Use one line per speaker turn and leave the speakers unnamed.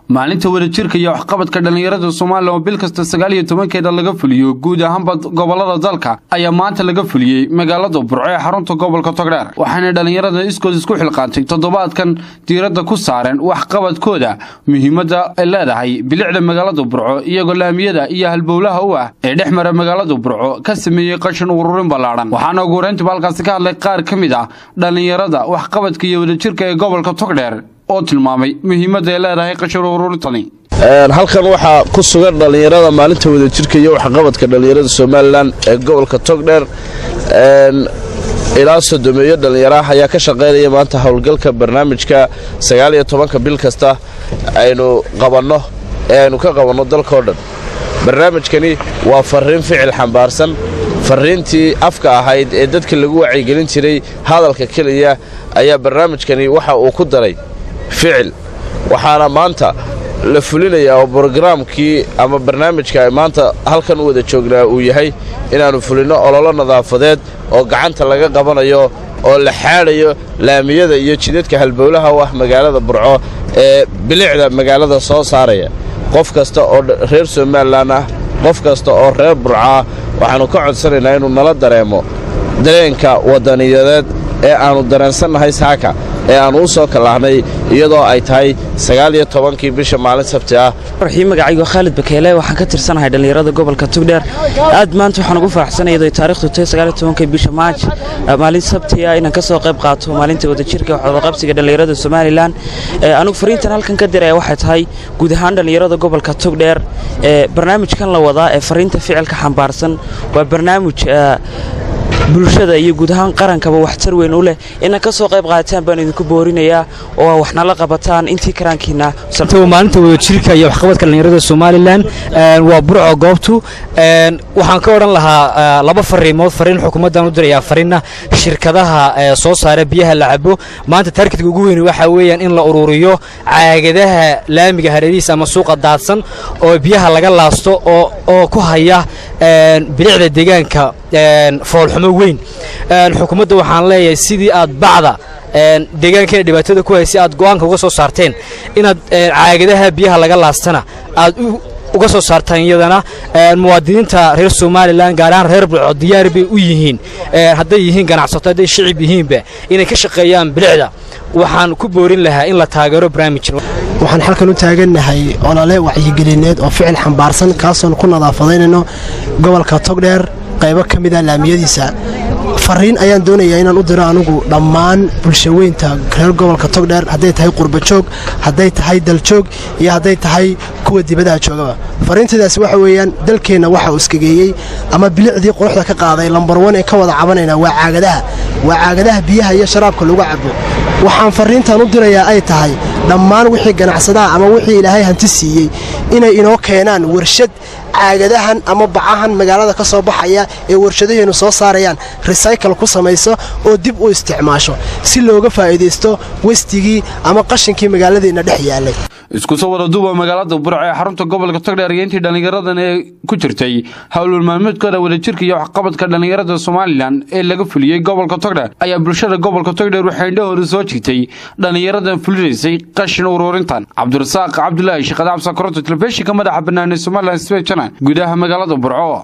Maalinta wadajirka iyo waxqabadka dhallinyarada Somalilan oo bil kasta 19-keeda laga fuliyo guud ahaanba gobolada dalka ayaa maanta laga fuliyey magaalada Burco ee xarunta gobolka Togdheer, waxaana dhallinyarada iskood isku xilqaantay toddobaadkan diiradda ku saareen waxqabadkooda muhiimadda ay leedahay bilicda magaalada Burco, iyagoo laamiyada iyo halbowlaha u ah ee dhex mara magaalada Burco ka sameeyey qashin ururin ballaadhan. Waxaana ugu horeyntiba halkaasi ka hadlay qaar ka mid ah dhallinyarada waxqabadka iyo wadajirka ee gobolka Togdheer oo tilmaamay muhiimadda ay leedahay qashin ururintani.
Halkan waxaa ku sugan dhallinyarada maalinta wadajirka iyo waxqabadka dhallinyarada Somalilan ee gobolka Togdheer. Ilaa 30-meeyo dhallinyaraah ayaa ka shaqaynaya maanta howlgalka barnaamijka 19-ka bil kasta aynu qabanno ee aynu ka qabanno dalkao dhan. Barnaamijkani waa farriin ficil xambaarsan. Farriintii afka ahayd ee dadka lagu wacyigelin jiray hadalka keliya ayaa barnaamijkani waxa uu ku daray ficil, waxaana maanta la fulinayaa oo brogaraamkii ama barnaamijka ay maanta halkan u wada joognaa uu yahay inaannu fulinno ololo nadaafadeed oo gacanta laga qabanayo oo la xaadhayo laamiyada iyo jidadka halbowlaha u ah magaalada Burco ee bilicda magaalada soo saaraya. Qof kasta oo reer Somalilan ah, qof kasta oo reer Burco ah, waxaannu ka codsanaynaa inuu nala dareemo dareenka waddaniyadeed ee aannu dareensannahay saaka ee aannu u soo kallaahnay, iyadoo ay tahay 19-kii bisha, maalin Sabti ah.
Raxiim, magacaygu Khaalid Bakeele, waxaan ka tirsanahay dhallinyarada gobolka Togdheer. Aad maanta waxaan ugu faraxsanay iyadoo taariikhdu tahay 19-ka bisha Maaj, maalin Sabti ah, inaan ka soo qayb qaato maalinta wadajirka waxwadaqabsiga dhallinyarada Somalilan. Anugu fariintan halkan ka diraya waxay tahay guud ahaan dhallinyarada gobolka Togdheer, ee barnaamijkan la wadaa ee fariinta ficilka xambaarsan waa barnaamij bulshada iyo guud ahaan qarankaba waxtar weyn u leh. Inaad ka soo qayb qaadataan baan idinku boorinayaa oo waxnala qabataan intii karaankiina.
Maalinta wadajirka iyo waxqabadka dhallinyarada Somalilan waa Burco goobtu. Waxaan ka odhan lahaa laba fariimood: fariin xukuumaddan u dirayaa, fariinna shirkadaha soo saara biyaha la cabo. Maanta targetka ugu weyni waxaa weeyaan in la ururiyo caagadaha laamiga hareerihiisa ama suuqa daadsan oo biyaha laga laasto oo ku haya bilicda deegaanka foolxumo weyn. Xukuumadda waxaan leeyahay, sidii aad bacda deegaankeena dhibaatada ku haysay aad go'aanka uga soo saarteen, inaad caagadaha biyaha laga laastana aad uga soo saartaan iyadana. Muwaadiniinta reer Somalilan, gaar ahaan reer Burco, diyaar bay u yihiin, hadday yihiin ganacsato, hadday shicib yihiinba, inay ka shaqeeyaan bilicda. Waxaan ku boorin lahaa in la taageero barnaamijkan.
Waxaan halkan u taagannahay olole wacyigelineed oo ficil xambaarsan, kaasoon ku nadaafadaynayno gobolka Togdheer qaybo ka mida laamiyadiisa. Fariin ayaan doonayaa inaan u diro anugu dhammaan bulshaweynta reer gobolka Togdheer, hadday tahay qurbajoog, hadday tahay daljoog iyo hadday tahay kuwa dibadaha joogaba. Fariintadaasi waxa weeyaan, dalkeenna waxa uu iskageeyey ama bilicdii quruxda ka qaaday, lambar wan ee ka wada cabanayna waa caagadaha, waa caagadaha biyaha iyo sharaabka lagu cabo. Waxaan fariintan u dirayaa ay tahay dhammaan wixii ganacsadaha ama wixii Ilaahay hanti siiyey inay inoo keenaan warshad caagadahan ama bacahan magaalada ka soo baxaya ee warshadaheennu soo saarayaan recycle ku samayso oo dib u isticmaasho, si looga faa'iidaysto wastegii ama qashinkii magaaladeenna dhex yaalay.
Isku soo wada duuba, magaalada Burco ee xarunta gobolka Togdheer iyo intii dhallinyaradan ee ku jirtay howlul maalmeedkooda wadajirka iyo waxqabadka dhallinyarada Somalilan ee laga fuliyey gobolka Togdheer ayaa bulshada gobolka Togdheer waxay indhahooda soo jiitay dhallinyaradan fulinaysay qashin ururintan. Cabdirasaaq Cabdulaahi Shaqada Cabsa Koronto, telefishinka madaxa banaanee Somalilan Channel, gudaha magaalada Burco.